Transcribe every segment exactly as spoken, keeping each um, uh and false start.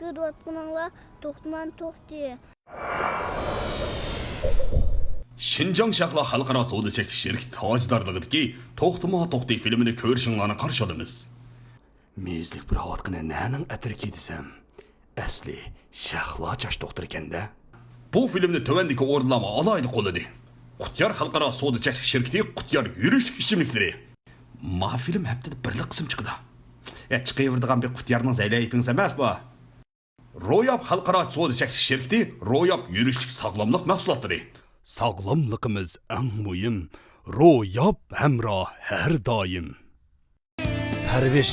كۆرۈۋاتقىنىڭلار توختىما توختى. شىنجاڭ شەھلا خەلقئارا سودا چەكلىك شىركىتى تاجدارلىقىدىكى توختىما توختى فىلىمىنى كۆرۈشۈڭلارنى قارشى ئالىمىز. مېيىزلىك پۇراۋاتقىنى نەنىڭ ئەتىرىكى دېسەم، ئەسلى شەھلا چاچ دوختۇرىكەن-دە. بۇ فىلىمنى تۆۋەندىكى ئورۇنلارمۇ ئالاھىدە قوللىدى. قۇتيار خەلقئارا سودا چەكلىك شىركىتى قۇتيار يۈرۈشلۈك ئىچىملىكلىرى. ما فىلىم ھەپتىدە بىرلا قىسىم چىقىدۇ. يا، چىقىۋېرىدىغان بىر قۇتيارنىڭ زەيلەيپىڭىز ئەمەس بۇ. روياپ خەلقئارا سودا چەكلىك شىركىتى روياپ يۈرۈشلۈك ساغلاملىق مەھسۇلاتلىرى. ساغلاملىقىمىز ئەڭ مۇھىم، روياپ ھەمراھ ھەر دائىم. پەرۋىش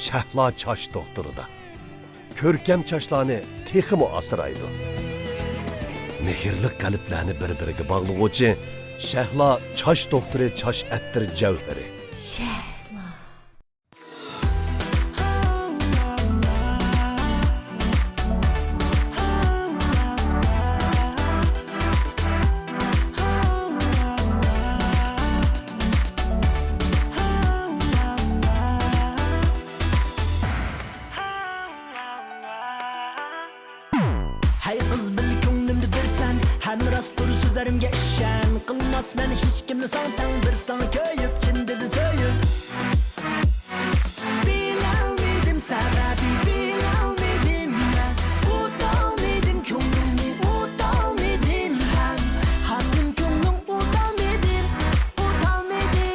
شەھلا چاچ دوختۇرىدا. كۆركەم چاچلارنى تېخىمۇ ئاسرايدۇ. مېھىرلىك قەلبلەرنى بىر-بىرىگە باغلىغۇچى شەھلا چاچ دوختۇرى چاچ ئەتىر جەۋھىرى. شەھلا. ھەي قىز، بىل كۆڭلۈمدە بىرسەن، ھەم راستتۇر سۆزلىرىمگە ئىشەن. قىلماسمەن ھېچكىمنى ساڭا تەڭ، بىر ساڭا كۆيۈپ، چىن دىلدىن سۆيۈپ. بىلەلمىدىم سەۋەبى، بىلەلمىدىم مەن. ئۇتالمىدىم كۆڭلۈڭنى، ئۇتالمىدىم ھەم. خانىم كۆڭلۈڭ ئۇتالمىدىم، ئۇتالمىدىم.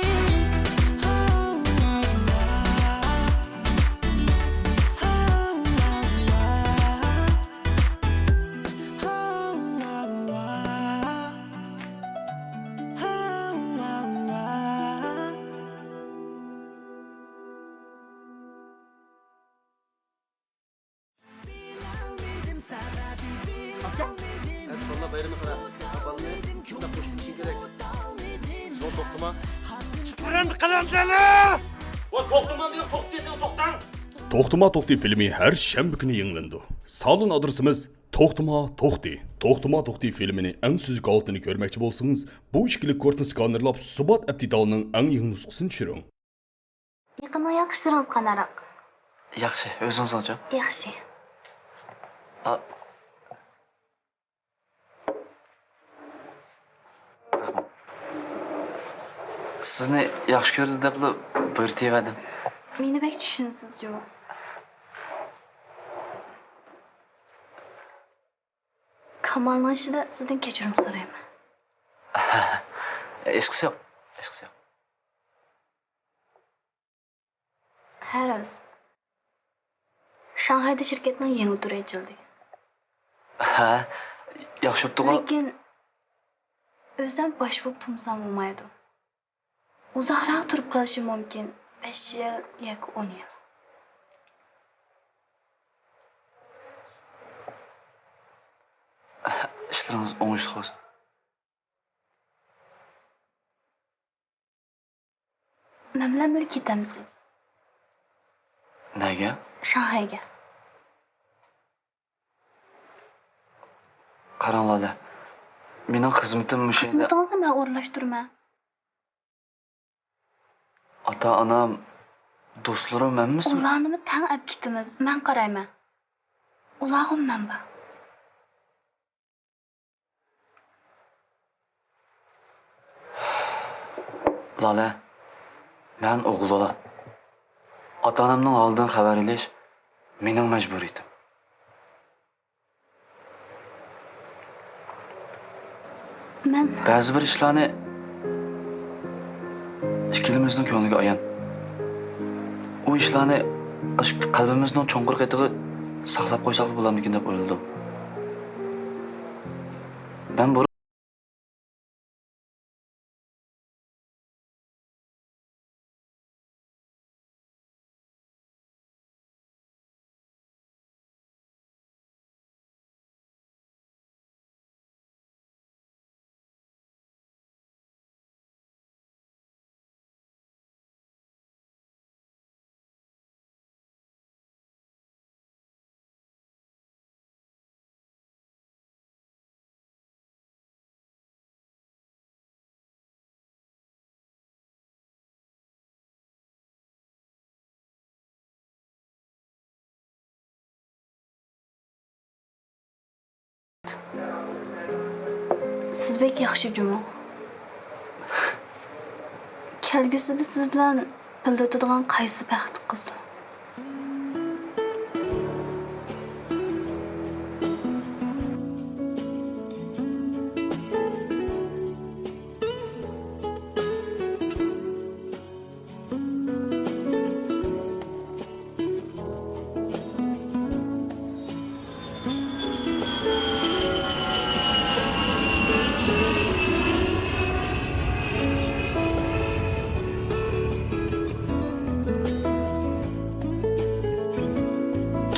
ئاكا، ئەتە بالىلار بايرىمى قارا. ھە، بالىنى شۇنداق خوش كۆرۈشۈڭ كېرەك. ئىسمىڭ توختىما. چىقىرىڭ قەلەملەرنى! ۋاي، توختىما دېگەن، توختىسىڭ توختاڭ! توختىما توختى فىلىمى ھەر شەنبە كۈنى يېڭىلىنىدۇ. سالون ئادرېسىمىز توختىما توختى. توختىما توختى فىلىمىنى ئەڭ سۈزۈك ھالىتىنى كۆرمەكچى بولسىڭىز، بۇ ئىككىلىك كودنى سكانېرلاپ، سۇبات ئەپ دېتالىنىڭ ئەڭ يېڭى نۇسخىسىنى چۈشۈرۈڭ. يېقىندا ياخشىلىرىڭىز قانداق؟ ياخشى، ئۆزىڭىزنىڭچۇ؟ ياخشى. ئا، رەھمەت. سىزنى ياخشى كۆردى دەپلا بۇيرۇتۇۋەردىم. مېنى بەك چۈشىنىسىز جۇمۇ. كامالنىڭ ئىشىدا سىزدىن كەچۈرۈم سورايمەن. ھېچقىسى يوق، ھېچقىسى يوق. ھە راست. شاڭخەيدە شىركەتنىڭ يېڭى تۈرى ئېچىلدى. ھە، ياخشى بوپتۇغۇ. لېكىن ئۆزۈم باش بولۇپ تۇرمىسام بولمايدۇ. ئۇزاقراق تۇرۇپ قېلىشىم مۇمكىن. بەش يىل ياكى ئون يىل. ئىشلىرىڭىز ئوڭۇشلۇق بولسۇن. مەن بىلەن بىللە كېتەمسىز؟ نەگە؟ شاڭخەيگە. قاراڭ لالە، مېنىڭ خىزمىتىم مۇشۇ يەردە. خىزمىتىڭىزنى مەن ئورۇنلاشتۇرىمەن. ئاتا-ئانام، دوستلىرىم ھەممىسى. ئۇلارنىمۇ تەڭ ئەپ كېتىمىز، مەن قارايمەن. ئۇلارغىمۇ مەن بار. لالە، مەن ئوغۇل بالا. ئاتا-ئانامنىڭ ھالىدىن خەۋەر ئېلىش مېنىڭ مەجبۇرىيىتىم. مەن بەزى بىر ئىشلارنى ئىككىلىمىزنىڭ كۆڭلىگە ئايان. ئۇ ئىشلارنى ئاشۇ قەلبىمىزنىڭ چوڭقۇر قېتىغا ساقلاپ قويساقلا بولامدىكىن دەپ ئويلىدىم. مەن بۇرۇن بەك ياخشى جۇمۇ. كەلگۈسىدە سىز بىلەن بىللە ئۆتىدىغان قايسى بەختلىك قىزدۇ؟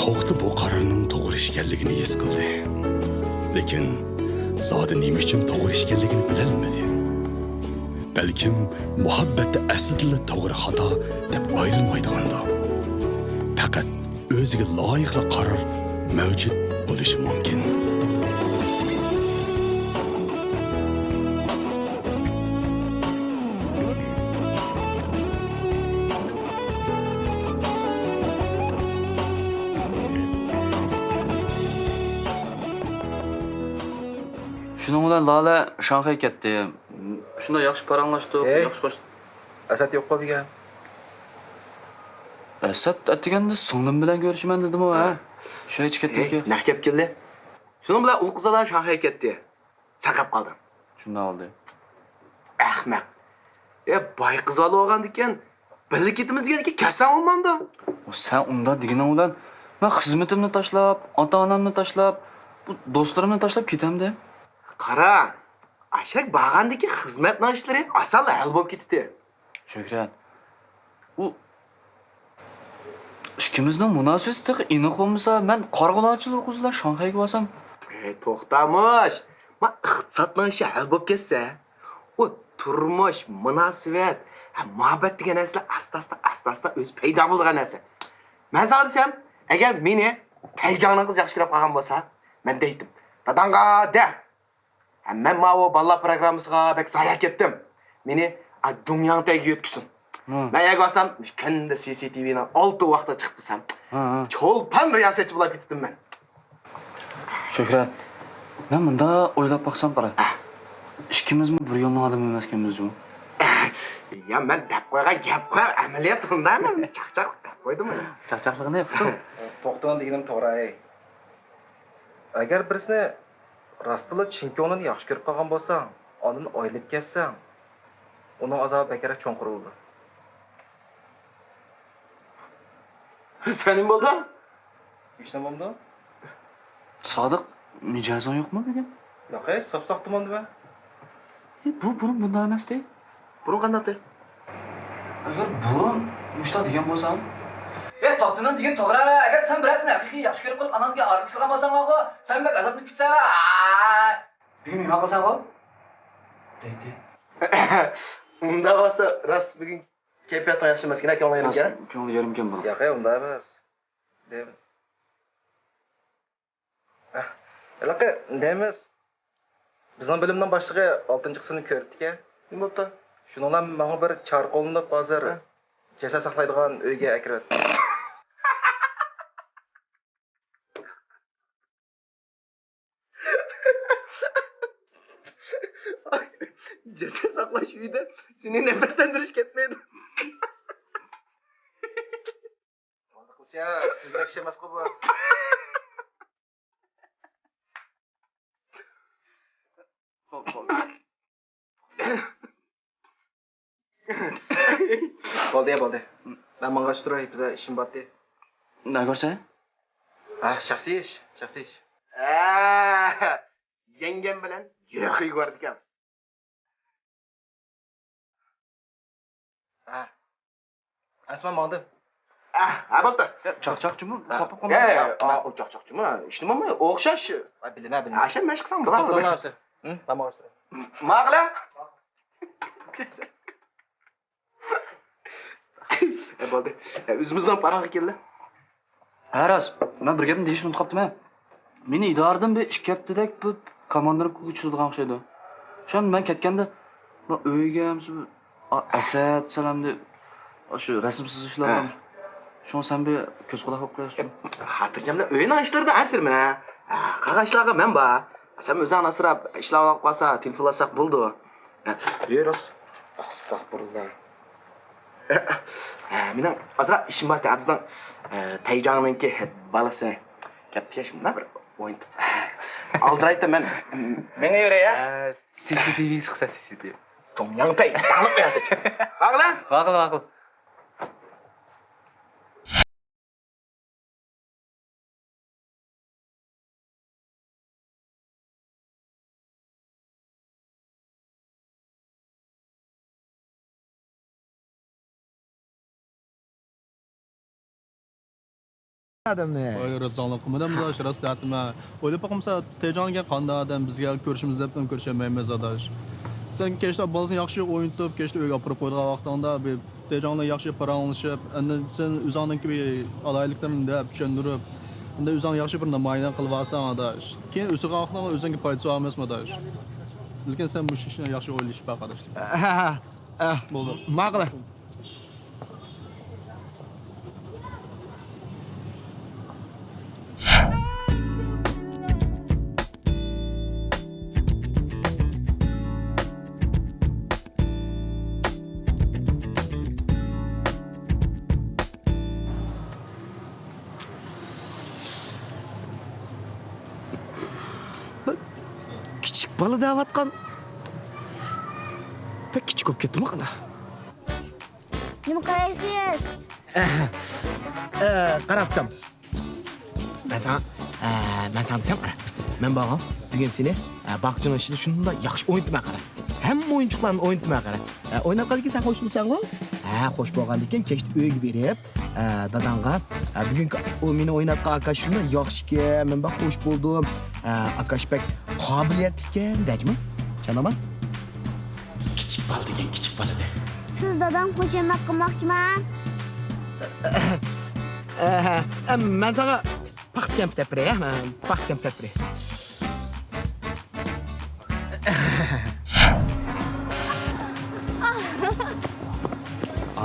توختى بۇ قارارنىڭ توغرا ئىكەنلىكىنى ھېس قىلدى. لېكىن زادى نېمە ئۈچۈن توغرا ئىكەنلىكىنى بىلەلمىدى. بەلكىم مۇھەببەتتە ئەسلىدىلا توغرا خاتا دەپ ئايرىلمايدىغاندۇ. پەقەت ئۆزىگە لايىقلا قارار مەۋجۇت بولۇشى مۇمكىن. شۇنىڭ بىلەن لالە شاڭخەي كەتتى. شۇنداق ياخشى پاراڭلاشتۇق، ھەي. ياخشى خوش. ئەسەت يوققۇ بۈگۈن؟ ئەسەت ئەتىگەندە سىڭلىم بىلەن كۆرۈشىمەن دېدىمۇ، ھە؟ شۇ ئىچىپ كەتتىمىكى؟ ھەي، نەق كەپ كەلدى. شۇنىڭ بىلەن ئۇ قىزلار شاڭخەي كەتتى. سەن قېلىپ قالدىڭ. شۇنداق بولدى. ئەخمەق. ئە، باي قىز بالا بولغاندىكىن، بىللە كېتىمىز دېگەندىكىن كەتسەڭ بولمامدۇ؟ سەن ئۇنداق دېگىنىڭ بىلەن، مەن خىزمىتىمنى تاشلاپ، ئاتا-ئانامنى تاشلاپ، بۇ دوستلىرىمنى تاشلاپ كېتەمدۇ؟ قارا، ئاشەك بارغاندىكىن خىزمەتنىڭ ئىشلىرى ئاسانلا ھەل بولۇپ كېتىدۇ. شۆھرەت، ئۇ ئىككىمىزنىڭ مۇناسىۋىتى تېخى ئېنىق بولمىسا، مەن قارىغۇلارچىلىرى قىز بىلەن شاڭخەيگە بارسام. ئەي، توختامۇش! ما ئىقتىسادنىڭ ئىشى ھەل بولۇپ كەتسە، ئۇ تۇرمۇش، مۇناسىۋەت، ھە، مۇھەببەت دېگەن نەرسىلەر ئاستا-ئاستا، ئاستا-ئاستا ئۆزى پەيدا بولىدىغان نەرسە. مەن ساڭا دېسەم، ئەگەر مېنى تەيجاڭنىڭ قىزى ياخشى كۆرۈپ قالغان بولسا، مەن دەيتتىم، داداڭغا دە! ھە، مەن ماۋۇ بالىلار پروگراممىسىغا بەك زايە كەتتىم. مېنى، ئا، دۇڭياڭتەيگە يۆتكىسۇن. ھە. مەن ئەگەر بارسام، كۈندە سى سى تى ۋىنىڭ ئالتە ۋاقتىدا چىقىپ تۇرسام، ھە، ھە. چولپان رىياسەتچى بولاپ كېتىتتىم مەن. شۆھرەت، مەن مۇنداق ئويلاپ باقسام قارا. ھە. ئىككىمىزمۇ بىر يولنىڭ ئادىمى ئەمەسكەنمىز جۇمۇ. يا، مەن دەپ قويغان گەپ قويۇق، ئەمەلىيەت ئۇنداق ئەمەس. چاقچاقلىق دەپ قويدۇم مەن. چاقچاقلىقنى قىلدىڭ. توختىغان دېگىنىم توغرا، ئەي. ئەگەر بىرسىنى راستتىنلا چىن كۆڭلىدىن ياخشى كۆرۈپ قالغان بولساڭ، ئاندىن ئايرىلىپ كەتسەڭ، ئۇنىڭ ئازابى بەكرەك چوڭقۇر بولىدۇ. سەن نېمە بولدۇڭ؟ ھېچنېمە بولمىدى. سادىق، مىجەزىڭ يوقمۇ بۈگۈن؟ ياق، ھەي، ساپساق تۇماندىمەن. ئى، بۇ بۇرۇن بۇنداق ئەمەستى. بۇرۇن قانداقتى؟ ئەگەر بۇرۇن مۇشۇنداق دېگەن بولسام. ئى، توختىنىڭ دېگىنى توغرا. ئەگەر سەن بىرەرسىنى ھەقىقىي ياخشى كۆرۈپ قېلىپ، ئاناڭدىن كېيىن ئايرىلىپ كېتىدىغان بولساڭغۇ، سەن بەك ئازابلىنىپ كېتىسەن. ئا! بۈگۈن مېھمان قىلساڭغۇ؟ دەيتتى. ئۇنداق بولسا راست بۈگۈن كەيپىياتىڭ ياخشى ئەمەسكەن، كۆڭلۈڭ يېرىمكەن. راست، كۆڭلۈڭ يېرىمكەن بۇنىڭ. ياق، ئۇنداق ئەمەس. دەيمەن. ئە، ھېلىقى دەيمىز. بىزنىڭ بۆلۈمنىڭ باشلىقى ئالتىنچى قىسىمنى كۆرۈپتىكەن. نېمە بوپتۇ؟ شۇنىڭ بىلەن ماڭا بىر چارە قوللىنىپ، ھازىر ھە؟ جەسەت ساقلايدىغان ئۆيگە ئەكىرىۋەتتى. جەسەت ساقلاش ئۆيىدە سېنى نەپەسلەندۈرۈش كەتمەيدۇ. قىلسا، تېزرەك ئىش ئەمەسقۇ بۇ. بولدى، بولدى. مەن ماڭغاچ تۇراي، بىزە ئىشىم بارتى. نەگە بارسەن؟ ھە، شەخسىي ئىش، شەخسىي ئىش. ھە، يەڭگەم بىلەن يېقىنغا بارىدىكەن. ھە. ئەسمە ماڭدىم. ھە، ھە، بوپتۇ. چاقچاقچىمۇ؟ ھە. خاپا قالما. يا، يا، يا، ئۇ چاقچاقچىمۇ؟ ھېچنېمە بولمايدۇ. ئوخشاش. ھە، بىلىمەن، بىلىمەن. ئاشۇ مەشىق قىلساڭ بولامدۇ؟ بولامدۇ، بولامدۇ. ھە، ماڭا باشلا. ماڭغىلى. ھە، بولدى. ھە، ئۆزىمىزنىڭ پاراڭغا كەلدى. ھە، راست. مەن بىر گەپنى دېيىشنى ئۇنتۇپ قاپتىمەن. مېنى ئىدارىدىن بىر ئىككى ھەپتىدەك بىر كوماندىركىغا چۈشۈرىدىغان ئوخشايدۇ. شۇڭا مەن كەتكەندە، بۇ ئۆيگە ھەممىسى بىر، ئا، ئەسەت، سەن ئەمدى ئاشۇ رەسىم سىزىشلار ھە. شۇڭا سەن بىر كۆز-قۇلاق بولۇپ قويارسەن. خاتىرجەم، ئۆينىڭ ئىشلىرىدا ھەزىرمەن. ھە، قالغان ئىشلارغا مەن بار. سەن ئۆزۈڭنى ئاسراپ، ئىشلار ۋاقىت قالسا، تېلېفونلاشساق بولىدۇ. ھە، يۈرۈس. ئەستەغپۇرۇللا. ھە، مېنىڭ ئازراق ئىشىم بار، ئەبزىنىڭ، ئە، تەيجاڭنىڭكى بالىسى كەپتىكەن، شۇنداق بىر ئوينىتىپ. ئالدىرايتتىم مەن. مېڭىۋېرەي، ھە؟ ھە، سىسىتىۋى چىقسا، سىسىتىۋى. توڭياڭتەي، داڭلىق ياسىچ. ماقۇل، ھە؟ ماقۇل، ماقۇل. ئادەمنى. ۋاي، رازاڭلىق قىلمىدىم ئاداش، راست ئېيتىمەن. ئويلاپ باقمىسا، تەيجاڭ دېگەن قانداق ئادەم، بىزگە كۆرۈشىمىز دەپتىمۇ كۆرۈشەلمەيمىز ئاداش. سەن كەچتە بالىسىنى ياخشى ئوينىتىپ، كەچتە ئۆيگە ئاپىرىپ قويىدىغان ۋاقتىڭدا بىر تەيجاڭ بىلەن ياخشى پاراڭلىشىپ، ئاندىن سەن ئۆزۈڭنىڭكى بىر ئالاھىدىلىكلىرىنى دەپ، چۈشەندۈرۈپ، ئاندىن ئۆزۈڭ ياخشى بىر نامايەندە قىلىۋالساڭ ئاداش. كېيىن ئۆسىدىغان ۋاقتىڭدا ئۆزۈڭگە پايدىسى بار ئەمەسمۇ ئاداش؟ لېكىن سەن مۇشۇ ئىشنى ياخشى ئويلىشىپ باق ئاداش. ھە، ھە، ھە، بولدى. ماقۇل. بىر كىچىك بالا دەۋاتقان. بەك كىچىك بولۇپ كەتتىمۇ قانداق؟ نېمە قارايسىز؟ ئە، ئە، قاراپتىم. مەن ساڭا، ئە، مەن ساڭا دېسەم قارا. مەن بارغۇ، بۈگۈن سېنى، ئە، باغچىنىڭ ئىچىدە شۇنداق ياخشى ئوينىتىمەن قارا. ھەممە ئويۇنچۇقلارنى ئوينىتىمەن قارا. ئە، ئويناپ قالدىكىن سەن خوش بولساڭغۇ. ھە، خوش بولغاندىكىن كەچتە ئۆيگە بېرىپ، ئە، داداڭغا، ئە، بۈگۈنكى ئۇ مېنى ئويناتقان ئاكاش شۇنداق ياخشىكەن، مەن بەك خوش بولدۇم. ئە، ئاكاش بەك قابىلىيەتلىككەن دەجمۇ. چاندىما؟ كىچىك بالا دېگەن كىچىك بالا دە. سىز دادام خۇشامەت قىلماقچىما؟ ئە، ئە، مەن ساڭا پاختا كەمپۈت ئەپ بېرەي، ھە؟ پاختا كەمپۈت ئەپ بېرەي.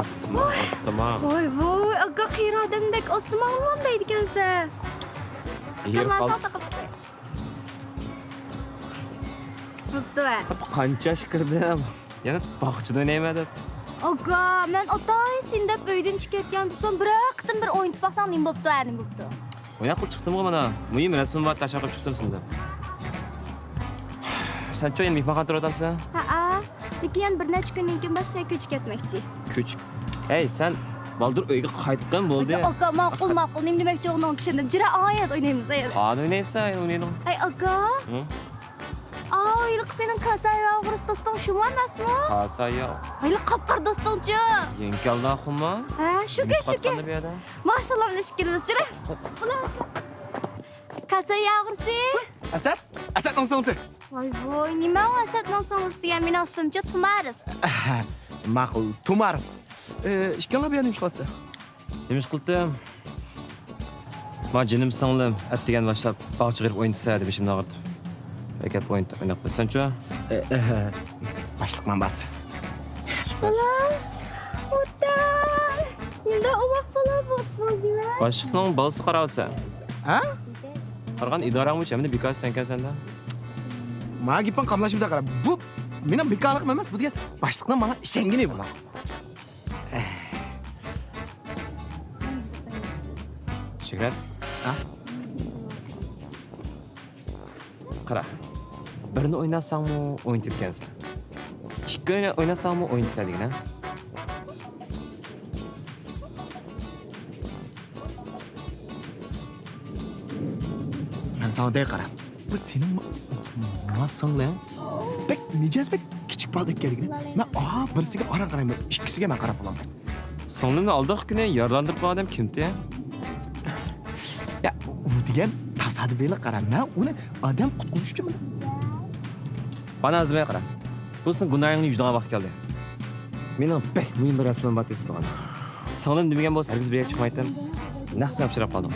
ئاستىما، ئاستىما. ۋاي، ۋاي، ئاكا، قېرى ئادەمدەك ئاستىما ئالغان دەيدىكەنسەن. ئېھىر قال. بوپتۇ، ھە. ساپ قانچە ئاش كىردىم. يەنە باغچىدا ئوينايمەن دەپ. ئاكا، مەن ئاتايىن سېنى دەپ ئۆيدىن چىقىپ كەتكەن تۇرسام، بىرەر قېتىم بىر ئوينىتىپ باقساڭ نېمە بوپتۇ، ھە، نېمە بوپتۇ؟ ئويناپ قىلىپ چىقتىمغۇ مانا. مۇھىم رەسىمىم بار، تاشلاپ قويۇپ چىقتىم سېنى دەپ. سەنچۇ ئەمدى مېھمانخانىدا تۇرۇۋاتامسەن؟ ھەئە. لېكىن يەنە بىر نەچچە كۈندىن كېيىن باشقا يەرگە كۆچۈپ كەتمەكچى. كۆچۈپ؟ ھەي، سەن بالدۇر ئۆيگە قايتقىن بولدى. ئاكا، ماقۇل، ماقۇل. نېمە دېمەكچى بولدۇڭ چۈشەندىم. جۈرە ئايەت ئوينايمىز، ئايەت. قانى ئوينايسەن، ئايەت ئوينايدىغان. ئەي، ئاكا. ھە؟ ئاۋۇ ھېلىقى سېنىڭ كاسايا ئوغرىسى دوستۇڭ شۇمۇ ئەمەسمۇ؟ كاسايا. ھېلىقى قاپقارا دوستۇڭچۇ؟ يېڭى كەلدى ئاخۇمۇ. ھە، شۇكەن، شۇكەن. بۇ يەردە؟ ماڭا سالاملىشىپ كېلىمىز، جۈرە. كاسايا ئوغرىسى. ئەسەت؟ ئەسەتنىڭ سىڭلىسى. ۋاي، ۋاي، نېمە ئۇ ئەسەتنىڭ سىڭلىسى دېگەن؟ مېنىڭ ئىسمىمچۇ تۇمارىس. ماقۇل، تۇمارىس. ئىككىڭلار بۇ يەردە نېمە ئىش قىلىۋاتىسىز؟ نېمە ئىش قىلدىم؟ ما جېنىم سىڭلىم، ئەتىگەن باشلاپ باغچىغا بېرىپ ئوينىتىسەن دەپ بېشىمنى ئاغرىتىپ. ئەكەپ ئوينىتىپ، ئويناپ قويسانچۇ؟ ئە، ئە، باشلىقنىڭ بالىسى. بالا، ئوتا، يىلدا ئوماق بالا بولسىڭىز نېمە؟ باشلىقنىڭ بالىسى قاراۋاتىسەن. ھە؟ قارىغان ئىدارەڭ بويىچە ھەممىنى بىكار سەنكەن سەندە. ماڭا گېپىڭ قاملاشمىدى قارا. بۇ مېنىڭ بىكارلىقىم ئەمەس، بۇ دېگەن باشلىقنىڭ ماڭا ئىشەنگىنى بۇ. شۆھرەت. ھە؟ قارا، بىرنى ئويناتساڭمۇ ئوينىتىدىكەنسەن. ئىككى ئوينا-، ئويناتساڭمۇ ئوينىتىسەن دېگىنە. مەن ساڭا دەي قارا. بۇ سېنىڭ ما-، ما سىڭلىڭ. بەك مىجەز بەك كىچىك بالىدەك كەلگىنى. مەن ئا بىرسىگە ئاران قارايمەن. ئىككىسىگە مەن قاراپ بولالمايمەن. سىڭلىمنى ئالدىنقى كۈنى يارىلاندۇرۇپ قويغان ئادەم كىمتى؟ يا، ئۇ دېگەن تاسادىپىيلىق قارا. مەن ئۇنى ئادەم قۇتقۇزۇش ئۈچۈن. مانا ھازىر ماڭا قارا. بۇ سېنىڭ گۇناھىڭنى يۇيىدىغان ۋاقىت كەلدى. مېنىڭ بەك مۇھىم بىر رەسىمىم بار تېز سىزىدىغان. سىڭلىم دېمىگەن بولسا ھەرگىز بۇ يەرگە چىقمايتتىم. نەق سەن ئۇچراپ قالدىڭ.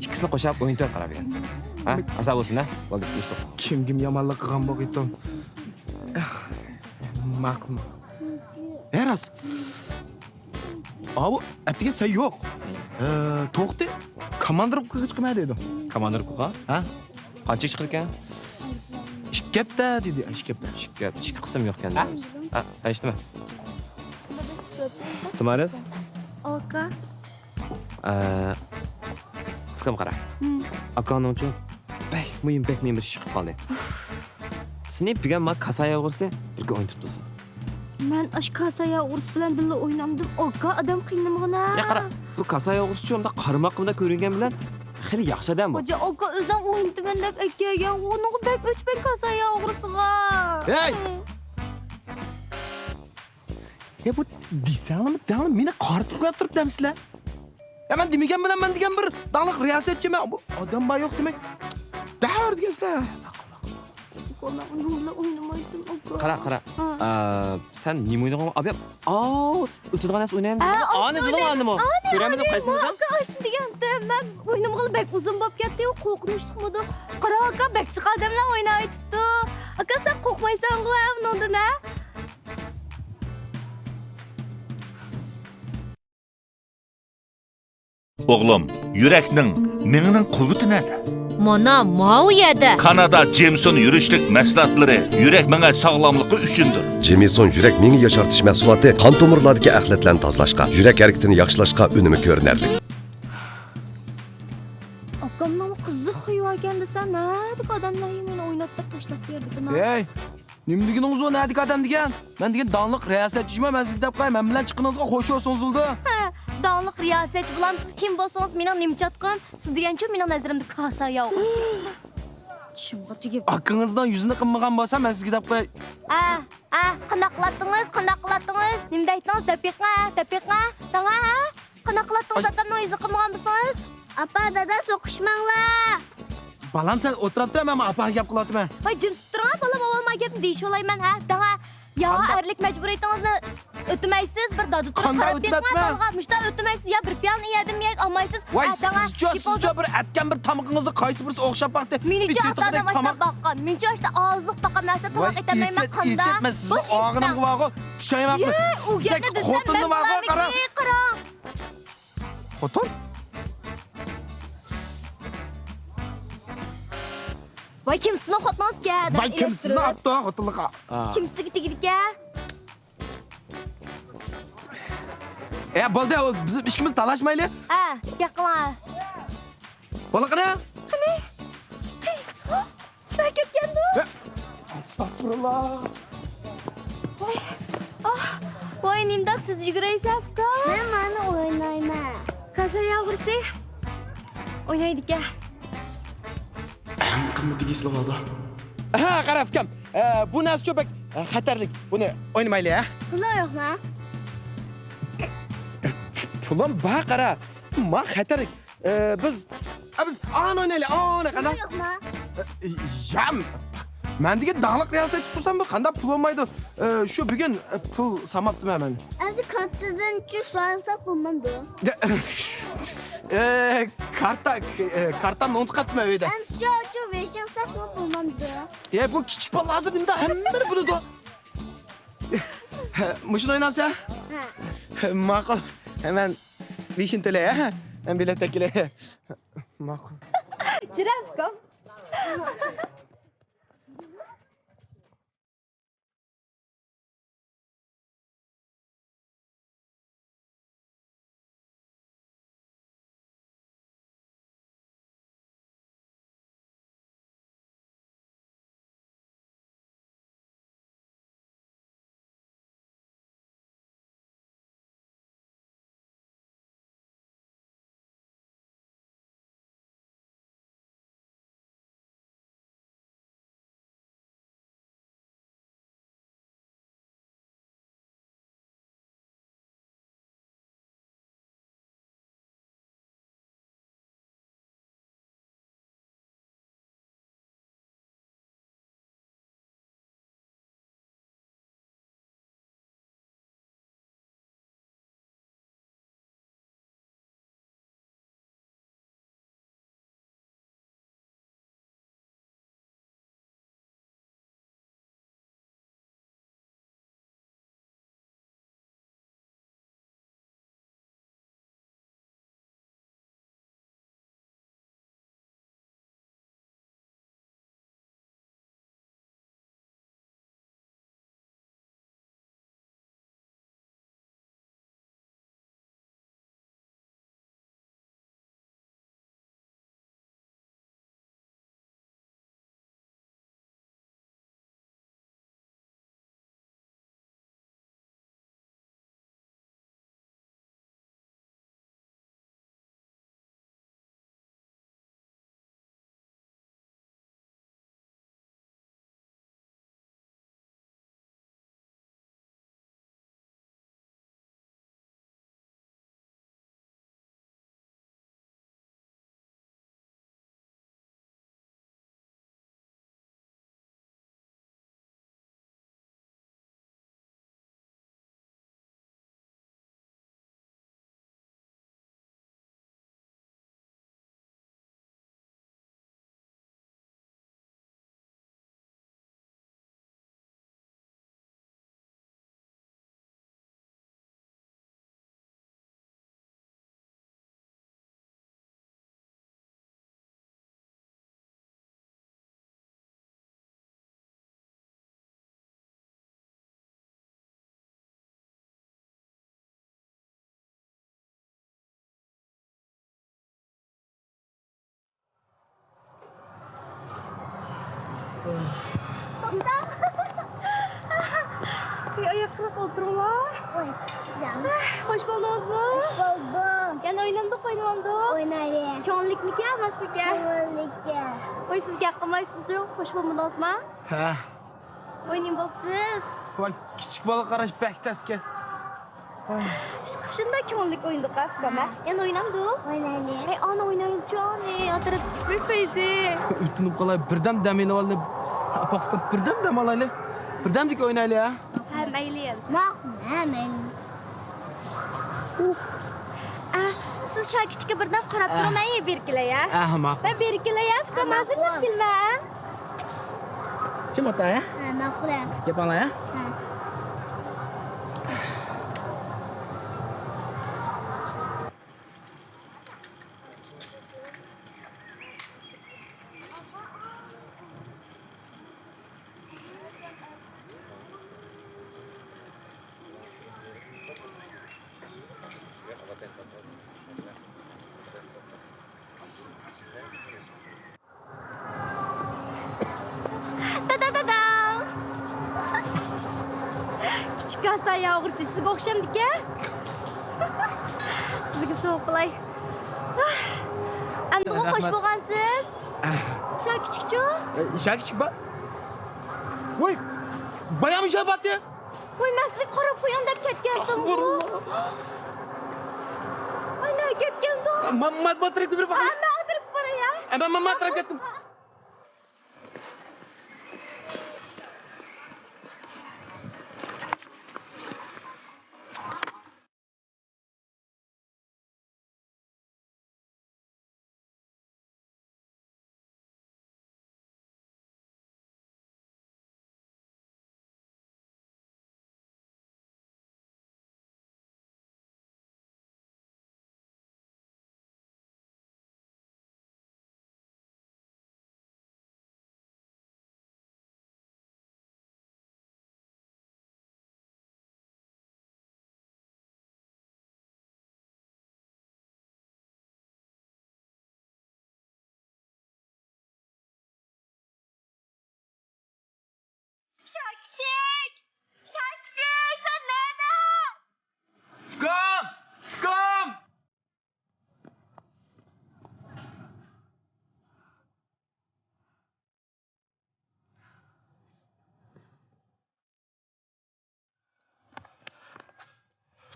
ئىككىسىنى قوشاپ ئوينىتىۋەت قارا بۇ يەردە. ھە؟ ئاشۇنداق بولسۇن ھە؟ بولدى، ئىش توق. كىمگىم يامانلىق قىلغان بولغىيتتىم. ماقۇل، ماقۇل. ھە راست. ئاۋۇ ئەتىگەن سەن يوق. ئە، توختى، كوماندىروپكىغا چىقىمەن دەيدۇ. كوماندىروپكىغا؟ ھە؟ قانچىگە چىقىدىكەن؟ گەپتە دېدى، ئىككى گەپتە. ئىككى گەپ، ئىككى قىسىم يوق ئىكەن. ھە؟ ھە، ئەشتىمە. تۇمارىس؟ ئاكا. ئە، ئۇكام قارا. ھىم. ئاكاڭنىڭچۇ بەك مۇھىم، بەك مۇھىم بىر ئىش چىقىپ قالدى. سېنى بۈگۈن ما كاسايا ئوغرىسى بىرگە ئوينىتىپ تۇرسۇن. مەن ئاشۇ كاسايا ئوغرىسى بىلەن بىللە ئوينامدىم. ئاكا، ئادەم قىينىمىغىنا. يا قارا، بۇ كاسايا ئوغرىسىچۇ ئۇنداق قارىماققىمدا كۆرۈنگەن بىلەن خېلى ياخشى ئادەم بۇ. خوجا ئاكا، ئۆزۈڭ ئوينىتىمەن دەپ ئەكەلگەن، ئۇنىڭغا بەك ئۆچمەن كاسايا ئوغرىسىغا. ھەي! يا بۇ دېسەڭلىمۇ دەڭلى مېنى قارىتىپ قويۇپ تۇرۇپ دەمسىلەر؟ يا مەن دېمىگەن بىلەن مەن دېگەن بىر داڭلىق رىياسەتچىمەن. بۇ ئادەم بار يوق دېمەك. دەۋر دېگەنسىلەر. ئۇكا، مەن ئۇنىڭ بىلەن ئوينىمايتتىم، ئۇكا. قارا، قارا. ھە. ئا، سەن نېمە ئوينىغان؟ ئابىيام. ئاۋۇ، ئۆتىدىغان نەرسە ئوينايمىز. ھە، ئانى دېدىڭ، ئانىمۇ؟ ئانى، كۆرەمدىم ئانى، قايسىنى دېدىڭ؟ ئاكا، ئاشۇنى دېگەنتىم. مەن ئوينىمىغىلى بەك ئۇزۇن بولۇپ كەتتى، قورقۇنچلۇقمىدۇ؟ قارا، ئاكا، بەك جىق ئادەملەر ئويناۋېتىپتۇ. ئاكا، سەن قورقمايسەنغۇ، ھە، ئۇنىڭدىن، ھە؟ ئوغلۇم، يۈرەكنىڭ، مېڭىنىڭ قۇۋۋىتى نەدە؟ مانا، ماۋۇ يەردە. كانادا جېمسون يۈرۈشلۈك مەھسۇلاتلىرى يۈرەك مېڭە ساغلاملىقى ئۈچۈندۇر. جېمسون يۈرەك مېڭە ياشارتىش مەھسۇلاتى قان تومۇرلاردىكى ئەخلەتلەرنى تازىلاشقا، يۈرەك ھەرىكىتىنى ياخشىلاشقا ئۈنۈمى كۆرۈنەرلىك. ئاكامنىڭ قىزىق خۇيى باركەن دېسە، نەدىكى ئادەملەر مېنى ئويناتتۇرۇپ تاشلاپ بېرىدىكىن. ھەي! نېمە دېگىنىڭىز ئۇ، نەدىكى ئادەم دېگەن؟ مەن دېگەن داڭلىق رىياسەتچىمۇ، مەن سىزگە دەپ قوياي، مەن بىلەن چىققىنىڭىزغا خوش بولسۇن ئۇزۇلدى. ھە، داڭلىق رىياسەتچى بولامسىز، كىم بولسىڭىز مېنىڭ نېمە چاتىقىم؟ سىز دېگەنچۇ مېنىڭ نەزىرىمدە كاسايا ئوغرىسى. چىشىمغا تېگىپ. ئاكىڭىزنىڭ يۈزىنى قىلمىغان بولسا، مەن سىزگە دەپ قوياي. ئە، ئە، قانداق قىلاتتىڭىز، قانداق قىلاتتىڭىز؟ نېمە دەيتتىڭىز؟ دەپ بېقىڭە، دەپ بېقىڭە، دەڭە، ھە؟ قانداق قىلاتتىڭىز ئاي. ئاكامنىڭ يۈزىگە قىلمىغان بولسىڭىز؟ ئاپا، دادا، سوقۇشماڭلار. بالام، سەن ئولتۇرۇپ تۇر، مەن ئاپاغا گەپ قىلىۋاتىمەن. ۋاي، جىم تۇرۇڭ، بالام، ئاۋۋال ما گەپنى دېيىشىۋالايمەن، ھە، دەڭە. يا قانداق؟ ئەرلىك مەجبۇرىيىتىڭىزنى ئۆتىمەيسىز، بىر دادا تۇرۇپ قانداق قاراپ بېقىڭە ئۆتىمەپمەن؟ بالىغا. مۇشۇنداق ئۆتىمەيسىز، يا بىر پىيالىنى يەردىن يەپ ئالمايسىز. ۋاي، ھە، دەڭە. سىزچۇ، سىزچۇ بىر ئەتكەن بىر تامىقىڭىزنى قايسى بىرسى ئوخشاپ باقتى؟ مېنىچۇ ئاتا ئادەم ئاشتاپ باققان. مېنىچۇ ئاشتا ئازلىق باققان، مەن ئاشتا تاماق ئېتەلمەيمەن، قاندا؟ ئىسىت، مەن سىزنىڭ ئاغرىنىڭغا بارغۇ، پۇشايمان قىلىپ. يا، ئۇ گەپنى دېسەم، خوتۇننى مەن بارغۇ، قارا. قاراڭ. خوتۇن؟ ۋاي، كىم سىزنىڭ خوتۇنىڭىزكەن؟ ۋاي، كىم سىزنى ئاپتۇ خوتۇنلۇققا؟ كىم سىزگە تېگىدىكەن؟ ئە، بولدى، بىز ئىككىمىز تالاشمايلى. ھە، گەپ قىلىڭ. بولدى، قېنى؟ قېنى؟ قېنى؟ نەگە كەتكەندۇ؟ ئەستەغپۇرۇللا. ۋاي، ئاھ، ۋاي، نېمىنداق تېز يۈگۈرەيسەن، ئۇكا؟ مەن مانا ئوينايمەن. كاسايا ئوغرىسى ئوينايدىكەن. ئەڭ قىممىتىگە ئېسىلىۋالدى. ھە، قارا، ئۇكام. ئە، بۇ نەرسىچۇ بەك، ئە، خەتەرلىك. بۇنى ئوينىمايلى، ھە؟ پۇلۇڭ يوقمۇ؟ پۇلۇم بار، قارا. ما خەتەرلىك. ئە، بىز، ئە، بىز ئانى ئوينايلى، ئانى، قانداق؟ پۇلۇڭ يوقمۇ؟ ئە، يا، مەن دېگەن داڭلىق رىياسەتچى تۇرسام، بۇ قانداق پۇل بولمايدۇ؟ ئە، شۇ بۈگۈن، ئە، پۇل سانماپتىمەن مەن. ئەمدى كارتىدىن چۈش سانىساق بولمامدۇ؟ ئە، كارتا، ئە، كارتامنى ئۇنتۇپ قاپتىمەن ئۆيدە. ئەمدى شۇ، شۇ بېشىڭ ساقلاپ بولمامدۇ؟ ئە، بۇ كىچىك بالىلار ھازىر نېمىدە ھەممىنى بىلىدۇ. مۇشۇنى ئوينامسەن؟ ھە. ماقۇل. مەن بېشىنى تۆلەي، ھە؟ مەن بېلەت تەكىلەي. ماقۇل. جىرەپكام. خوش بولدىڭىزمۇ؟ خوش بولدۇم. يەنە ئوينامدۇق، ئوينىمامدۇق؟ ئوينايلى. كۆڭۈللۈكمىكەن، ئەمەسمىكەن؟ كۆڭۈللۈككەن. ۋاي، سىز گەپ قىلمايسىزچۇ؟ خوش بولمىدىڭىزما؟ ھە. ئوينىيىن بولۇپسىز. ۋاي، كىچىك بالا قاراش بەك تەسكەن. ئىشقىلىپ شۇنداق كۆڭۈللۈك ئوينىدۇق ھە، ئۇكام ھە؟ يەنە ئوينامدۇق؟ ئوينايلى. ھەي، ئانا ئوينايلىچۇ، ئانا، ئاتراپ ئىسمى پەيزى. ئۆتۈنۈپ قالاي، بىردەم دەم ئېلىۋالىلى. ئاپا، ئۇكام، بىردەم دەم ئالايلى. بىردەمدىكى ئوينايلى ھە. ھە، مەيلى يا بىز. ماقۇل، ھە، مەيلى. ئە، سىز شاكىچىككە بىردەم قاراپ تۇرۇڭ، مەن بېرىپ كېلەي ھە. ئەھ، ماقۇل. مەن بېرىپ كېلەي ھە، ئۇكام ھازىرلاپ كېلىمەن. چىم ئاتا ھە؟ ھە، ماقۇل ھە. گەپ ئاڭلا ھە؟ ھە. دادا، دادا! كىچىك كاسا ياغۇرسى سىزگە ئوخشامدىكەن؟ سىزگە سوۋغا قىلاي. ئەمدىغۇ خوش بولغانسىز. شا كىچىكچۇ؟ شا كىچىك با. ۋوي، بايام شا باتتى. ۋوي، مەن سىزگە قاراپ قويۇڭ دەپ كەتكەنتىمغۇ. ئاي، نەگە كەتكەندۇ؟ ما، ما، ما تەرەپكە بېرىپ باقاي. ھە، مەن ئۇ تەرەپكە باراي ھە. ئە، مەن، مەن، مەن تەرەپ كەتتىم. شاكىچىك! شاكىچىك، سەن نەدە؟ ئۇكام! ئۇكام!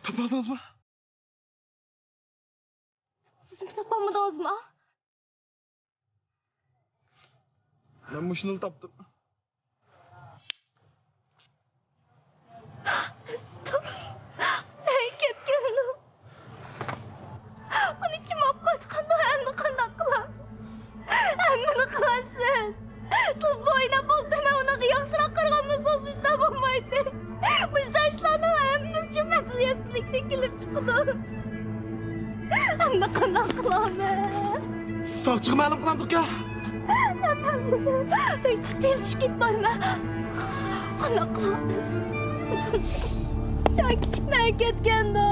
تاپالدىڭىزمۇ؟ سىزمۇ تاپالمىدىڭىزمۇ؟ مەن مۇشۇنىلا تاپتىم. نەگە كەتكەندۇ؟ ئۇنى كىم ئاپ قاچقاندۇ؟ ئەمدى قانداق قىلار؟ ھەممىنى قىلارسىز. تۇلپا ئويناپ بولدى، مەن ئۇنىڭغا ياخشىراق قارىغان بولسىڭىز مۇشۇنداق بولمايتتى. مۇشۇنداق ئىشلارنىڭ ھەممىسى شۇ مەسئۇلىيەتسىزلىكتىن كېلىپ چىقىدۇ. ئەمدى قانداق قىلىمىز؟ ساقچىغا مەلۇم قىلامدۇق يا؟ ھېچ تېلىشىپ كېتىپ بارىمەن. قانداق قىلىمىز؟ شا كىچىك نەگە كەتكەندۇ؟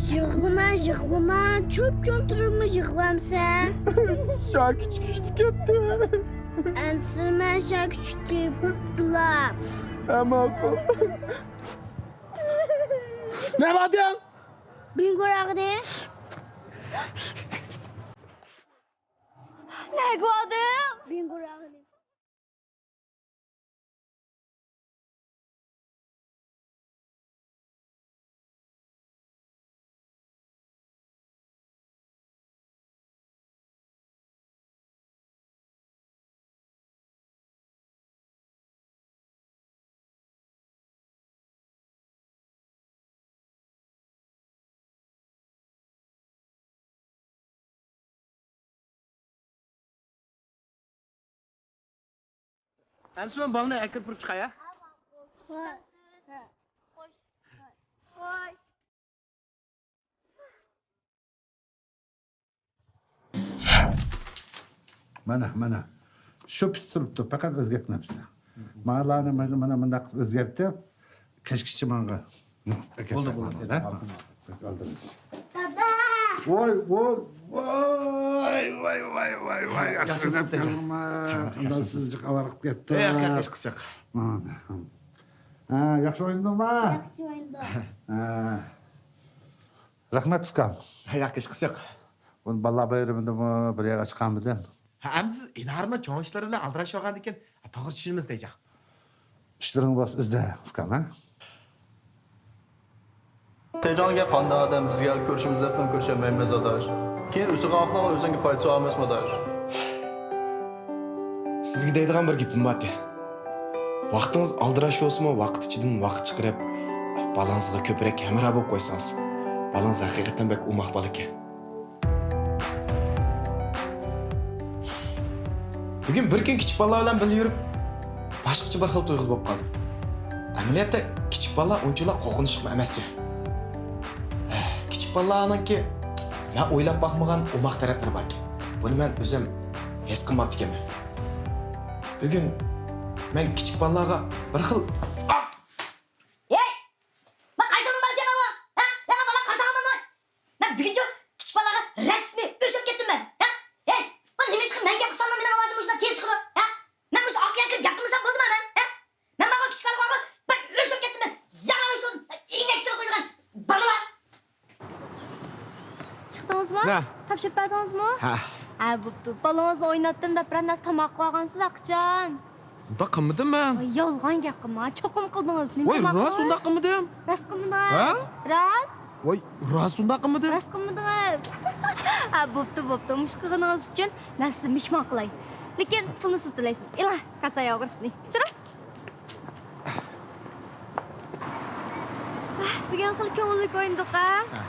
يىغلىما، يىغلىما، چوپ-چونتۇرۇلما يىغلامسەن؟ شا كىچىك ئىشتە كەتتى. ئەمسە مەن شا كىچىك تېپىپلا. ھە، ماقۇل. نېمە دېدىڭ؟ بىڭگۇراغنى. نەگە بارىدۇ؟ بىڭگۇراغنى. ئەمسە مەن بالىنى ئەكىرىپ تۇرۇپ چىقاي ھە؟ مانا، مانا. شۇ پىت تۇرۇپتۇ، پەقەت ئۆزگەرتمەپسىز. ماڭىلارنى مانا، مانا مۇنداق ئۆزگەرتىپ، كەچكىچە ماڭا. بولدى، بولدى. دادا! ۋاي، ۋاي، ۋاي، ۋاي، ۋاي، ۋاي، ۋاي. ياخشى ئەسلىدە قىلدىڭىز. قانداق سىز جىق ئاۋارە قىلىپ كەتتى. ياق، ياق، ھېچقىسى يوق. مانا. ھە، ياخشى ئوينىدىڭما؟ ياخشى ئوينىدىم. ھە. رەھمەت، ئۇكام. ياق، ھېچقىسى يوق. بۇنى بالىلار بايرىمىدىمۇ بىر يەرگە چىقارمىدىم. ھە، ئەمدى سىز ئىنارنىڭ چوڭ ئىشلىرى بىلەن ئالدىراش بولغاندىكىن، توغرا چۈشىنىمىز دەيجان. ئىشلىرىڭ بولسا ئىزدە، ئۇكام، ھە؟ تېجاڭگە قانداق ئادەم بىزگە كۆرۈشىمىز دەپمۇ كۆرۈشەلمەيمىز، ئاداش. كېيىن ئۆسۈگەن ئاقلىقنىڭ ئۆزۈڭگە پايدىسى بار ئەمەسمۇ، ئاداش؟ سىزگە دەيدىغان بىر گېپىم بارتى. ۋاقتىڭىز ئالدىراش بولسىمۇ، ۋاقىت ئىچىدىن ۋاقىت چىقىرىپ، بالىڭىزغا كۆپرەك ھەمراھ بولۇپ قويسىڭىز، بالىڭىز ھەقىقەتەن بەك ئوماق بالىكەن. بۈگۈن بىر كۈن كىچىك بالىلار بىلەن بىللە يۈرۈپ، باشقىچە بىر خىل تۇيغۇدا بولۇپ قالدىم. ئەمەلىيەتتە كىچىك بالىلار ئۇنچىۋالا قورقۇنچلۇقمۇ ئەمەسكەن. كىچىك بالىلارنىڭكى مەن ئويلاپ باقمىغان ئوماق تەرەپلىرى باركەن. بۇنى مەن ئۆزۈم ھېس قىلماپتىكەنمەن. بۈگۈن مەن كىچىك بالىلارغا بىر خىل، ھەي! مەن قايسىڭنىڭ بالىسى يامان بۇ؟ ھە؟ يامان بالا قارىساڭ مانا. مەن بۈگۈنچۇ كىچىك بالىلارغا رەسمىي ئۆچۈرۈپ كەتتىم مەن. ھە؟ ھەي! بۇ نېمە ئىشقا مەن گەپ قىلساملا مېنىڭ ئاۋازىم مۇشۇنداق تېز چىقىدۇ؟ ھە؟ مەن مۇشۇ ئاق يەرگە كىرىپ گەپ قىلمىسام بولدىما مەن؟ ھە؟ مەن ماڭا كىچىك بالىلارغا بەك ئۆچۈرۈپ كەتتىم مەن. يامان ئۆچۈرۈپ. ئىنەككە قويغان بالىلار. چىقتىڭىزمۇ؟ نە؟ تاپشۇرۇپ بەردىڭىزمۇ؟ ھە. ھە، بوپتۇ. بالىڭىزنى ئويناتتىم دەپ بىرەر نەرسە تاماق قىلىۋالغانسىز ئاقىچان. ئۇنداق قىلمىدىم مەن. ۋاي، يالغان گەپ قىلما. چوقۇم قىلدىڭىز. نېمە ۋاي، تاماق راست قىلدىڭىز؟ ئۇنداق قىلمىدىم. راست قىلمىدىڭىز؟ ھە؟ راست؟ ۋاي، راست ئۇنداق قىلمىدىم. راست قىلمىدىڭىز. ھە، بوپتۇ، بوپتۇ. مۇشۇ قىلغىنىڭىز ئۈچۈن مەن سىزنى مېھمان قىلاي. لېكىن پۇلنى سىز تۆلەيسىز. ئېلىڭ، كاسا ياغۇرسىنى. چىراڭ. بۈگۈن خېلى كۆڭۈللۈك ئوينىدۇق، ھە؟ ھە.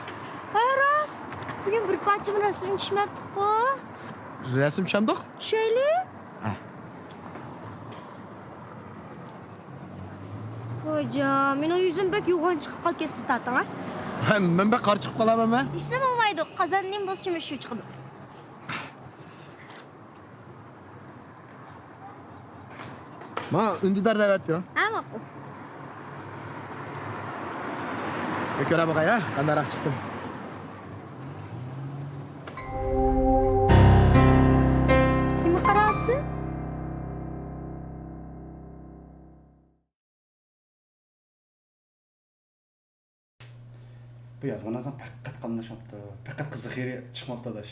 ھە، راست. بۈگۈن بىر پارچىمۇ رەسىم چۈشمەپتىققۇ. رەسىم چۈشەمدۇق؟ چۈشەيلى. ھە. ۋايجان، مېنىڭ يۈزۈم بەك يوغان چىقىپ قالىدىكەن سىز تارتىڭ، ھە؟ ھە، مەن بەك قارا چىقىپ قالامەنمۇ؟ ھېچنېمە بولمايدۇ، قازان نېمە بولسا شۇ چىقىدۇ. ماڭا ئۈندىدار دەۋەت بېرىڭ. ھە، ماقۇل. بىر كۆرە باقاي، ھە، قانداقراق چىقتىم. نېمە قاراۋاتىسەن؟ بۇ يازغان نەرسەڭ پەقەت قاملاشماپتۇ. پەقەت قىزىق يېرى چىقماپتۇ، ئاداش.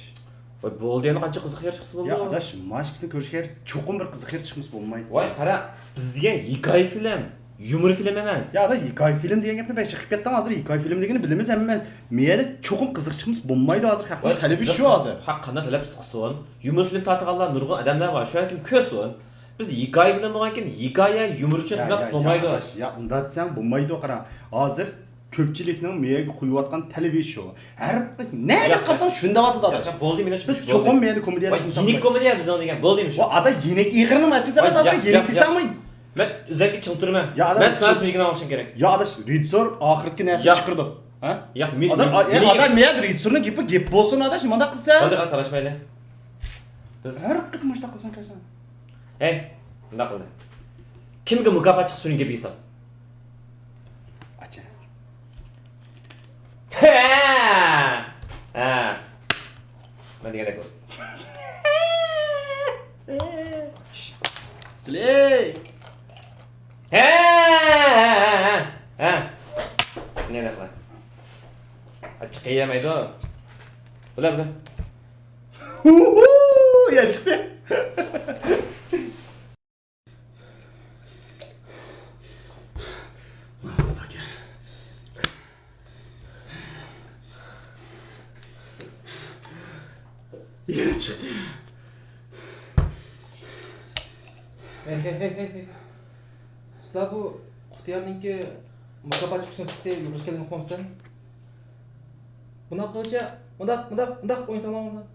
ۋاي، بولدى، يەنە قانچە قىزىق يېرى چىقسا بولىدۇ؟ يا، ئاداش، مانا ئىككىسىنى كۆرۈشكە چوقۇم بىر قىزىق يېرى چىقمىسا بولمايدۇ. ۋاي، قارا، بىز دېگەن ھېكايە فىلىم، يۇمۇر فىلىم ئەمەس. يا، ئاداش، ھېكايە فىلىم دېگەن گەپنى بەك چىقىپ كەتتىڭ ھازىر. ھېكايە فىلىم دېگىنى بىلىمىز ھەممىمىز. مەيەدە چوقۇم قىزىق چىقمىسا بولمايدۇ ھازىر. خەقنىڭ تەلىپى شۇ ھازىر. ھە، قانداق تەلەپ چىقسۇن؟ يۇمۇر فىلىم تارتىدىغانلار نۇرغۇن ئادەملەر بار. شۇ ھەركىم كۆرسۇن. بىز ھېكايە فىلىم بولغانكىن، ھېكايە، يۇمۇر ئۈچۈن خىزمەت قىلسا بولمايدۇ. يا، يا، يا، ئاداش، يا، ئۇنداق دېسەڭ بولمايدۇ، قارا. ھازىر كۆپچىلىكنىڭ مېيەگە قويۇۋاتقان تەلىپى شۇ. ھەر نەگە قارىساڭ شۇنداق ئاتىدۇ، ئاداش. ياق، بولدى، مېنىڭ بىز چوقۇم مېيەدە كومېدىيە قىلمىساق يېنىك بولمايدۇ. كومېدىيە بىزنىڭ دېگەن، بولدى شۇ. ئادا يېنىك ئېغىرنىڭ مەسىلىسى ئەمەس، ھازىر يېنىك دېسەڭمۇ. مەن ئۆزەككە چىڭ تۇرىمەن. يا، ئاداش، مەن سېنىڭ ئۈچۈن ئىگىنى ئاڭلىشىم كېرەك. يا، ئاداش، رېژىسسور ئاخىرقى نەرسىنى چىقىرىدۇ. ھە؟ ياق، مېنى، ئاداش، ئاداش، مېيەدە رېژىسسورنىڭ گېپى گەپ بولسۇن، ئاداش، مانداق قىلسا. بولدى، قانداق تالاشمايلى. بىز ھەر قېتىم مۇشۇنداق قىلساڭ كەلسەڭ. ھەي، مۇنداق قىلدى. كىمگە مۇكاپات چىقسا، شۇنىڭ گېپىگە ھېساب. ئاچا. ھە! ھە. مەن دېگەندەك بولسۇن. سىلەي. ھە! ھە! ھە! ھە! مەن دېگەندەك قىلاي. ئاچچىق يېمەيدۇ. بۇلار، بۇلار. ھۇ، ھۇ، يا چىقتى. يەنە چىقتى. ھەي، ھەي، ھەي، ھەي، ھەي. سىلەر بۇ قۇتىيارنىڭكى مۇكاپات چىقىشىنى سۈپىتى يۇقىرى كەلگەن ئۇقمامسىلەر؟ بۇنداق قىلغۇچە، مۇنداق، مۇنداق، مۇنداق ئوينىساڭلار مۇنداق.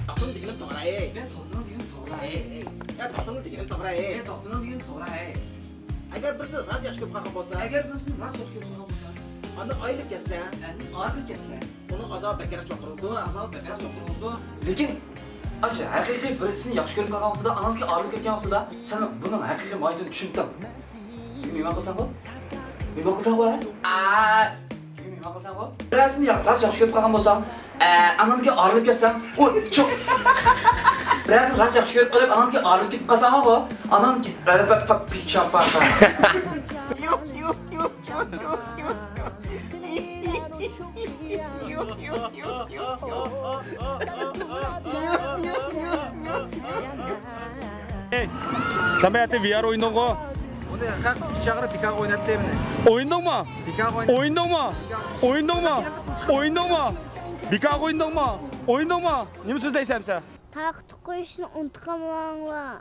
توختىنىڭ دېگىنىم توغرا، ئەي. مەن توختىنىڭ دېگىنىم توغرا. ئەي، ئەي. يا، توختىنىڭ دېگىنىم توغرا، ئەي. مەن توختىنىڭ دېگىنىم توغرا، ئەي. ئەگەر بىرسى راست ياخشى كۆرۈپ قالغان بولسا. ئەگەر بىرسى راست ياخشى كۆرۈپ قالغان بولسا. ئاندىن ئايرىلىپ كەتسە. ئاندىن ئايرىلىپ كەتسە. ئۇنىڭ ئازابى بەكرەك چوڭقۇرىدۇ. ئازابى بەكرەك چوڭقۇرىدۇ. لېكىن، ئاچا، ھەقىقىي بىرسىنى ياخشى كۆرۈپ قالغان ۋاقتىدا، ئانىڭدىن كېيىن ئايرىلىپ كەتكەن ۋاقتىدا، سەن بۇنىڭ ھەقىقىي ماھىيىتىنى چۈشىنىپتىڭ. مېھمان قىلساڭغۇ؟ مېھمان قىلساڭغۇ، ھە؟ نېمە قىلساڭغۇ؟ بىرەرسىنى يا-، راست ياخشى كۆرۈپ قالغان بولساڭ، ئە، ئاناندىن كېيىن ئايرىلىپ كەتسەڭ، ئۇ چوق. بىرەرسىنى راست ياخشى كۆرۈپ قېلىپ، ئاناندىن كېيىن ئايرىلىپ كېتىپ قالساڭغۇ، ئاناندىن كېيىن، ئە، پە-، پە-، پىچاپ بار. ئەي، سەن بۇ يەردە ۋىئار ئوينىدىڭغۇ؟ ئۇنى ھەق چاغىرىپ بىكارغا ئويناتتى مېنى. ئوينىدىڭمۇ؟ بىكارغا ئويناتتى. ئوينىدىڭمۇ؟ ئوينىدىڭمۇ؟ ئوينىدىڭمۇ؟ ئوينىدىڭمۇ؟ بىكارغا ئوينىدىڭمۇ؟ ئوينىدىڭمۇ؟ نېمە سۆزلەيسەن سەن؟ تارقىتىپ قويۇشنى ئۇنتۇپ قالماڭلار.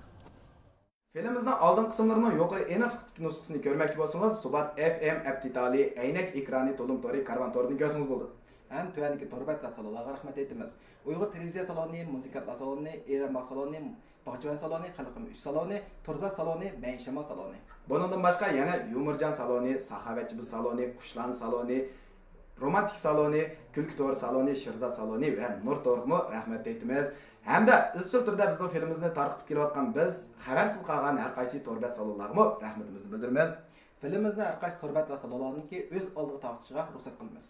فىلىمىمىزنىڭ ئالدىنقى قىسىملىرىنىڭ يۇقىرى ئېنىقلىقتىكى نۇسخىسىنى كۆرمەكچى بولسىڭىز، سۇبات ئېف ئېم ئەپ دېتالى، ئەينەك ئېكرانى، تولۇم تورى، كارۋان تورىدىن كۆرسىڭىز بولىدۇ. ھەم تۆۋەندىكى تور بەت ۋە سالونلارغا رەھمەت ئېيتىمىز. ئۇيغۇر تېلېۋىزىيە سالونى، مۇزىكانتلار سالونى، ئېرەن باغ سالونى، باغچىۋەن سالونى، خەلقىم ئۈچ سالونى، تورزا سالونى، مەيىن شامال سالونى. بۇنىڭدىن باشقا يەنە يۇمۇرجان سالونى، ساخاۋەتچى بىز سالونى، قۇشلان سالونى، رومانتىك سالونى، كۈلكە تورى سالونى، شىرزات سالونى ۋە نۇر تورىغىمۇ رەھمەت ئېيتىمىز. ھەمدە ئىزچىل تۈردە بىزنىڭ فىلىمىمىزنى تارقىتىپ كېلىۋاتقان بىز خەۋەرسىز قالغان ھەر قايسى تور بەت سالونلارغىمۇ رەھمىتىمىزنى بىلدۈرىمىز. فىلىمىمىزنى ھەر قايسى تور بەت ۋە سالونلارنىڭكى ئۆز ئالدىغا تارقىتىشىغا رۇخسەت قىلىمىز.